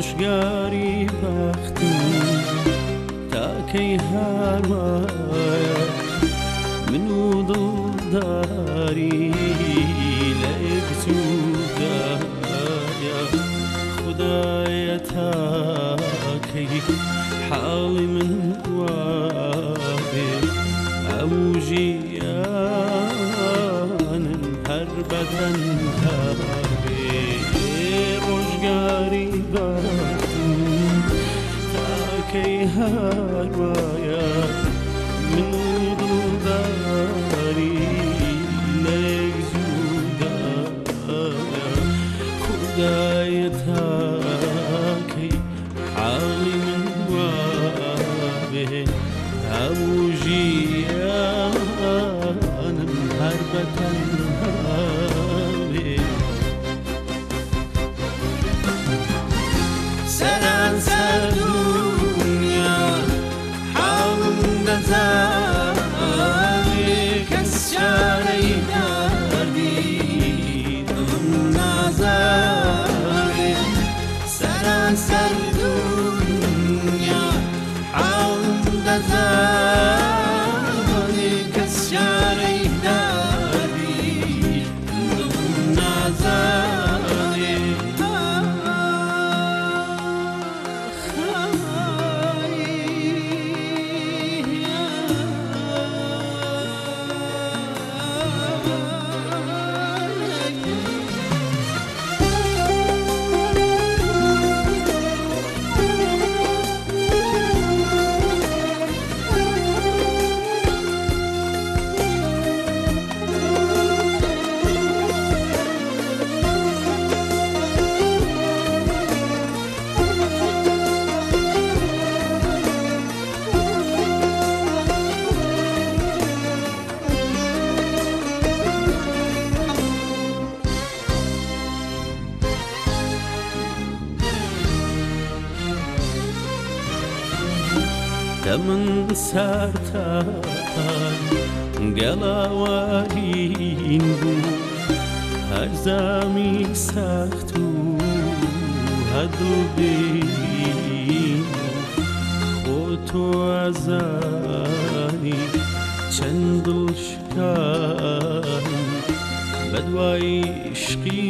ڕۆژگاری بەختم تاکەی هەروایە من و دڵداری لە یەک جوودایە خودایە تاکەی حاڵی من وابێ هەموو ژیانم هەر بە تەنها بێ ڕۆژگاری بەختم تاکەی هەروایە من و دڵداری لە یەک جوودایە خودایە تاکەی حاڵی من وابێ هەموو ژیانم هەر بە تەنها بێ. سەرانسەر دونیا حاڵم دەزانێ کەس چارەی دەردی دڵم نازانێ. سەرانسەر دونیا حاڵم دەزانێ کەس چارەی دەردی دڵم نازانێ. تەمەن سەرتان گەڵاوارین بوو هەرزامی سەخت و هەدڵ بین خۆ تۆ ئەزانی چەند دڵ شکانم بە دوای عشقی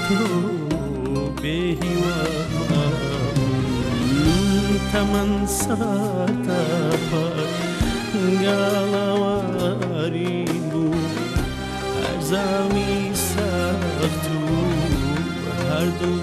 تۆ بێهیوام. تەمەن سەرتاپای گەڵاواری بوو هەرزامی سەخت و هەر دڵ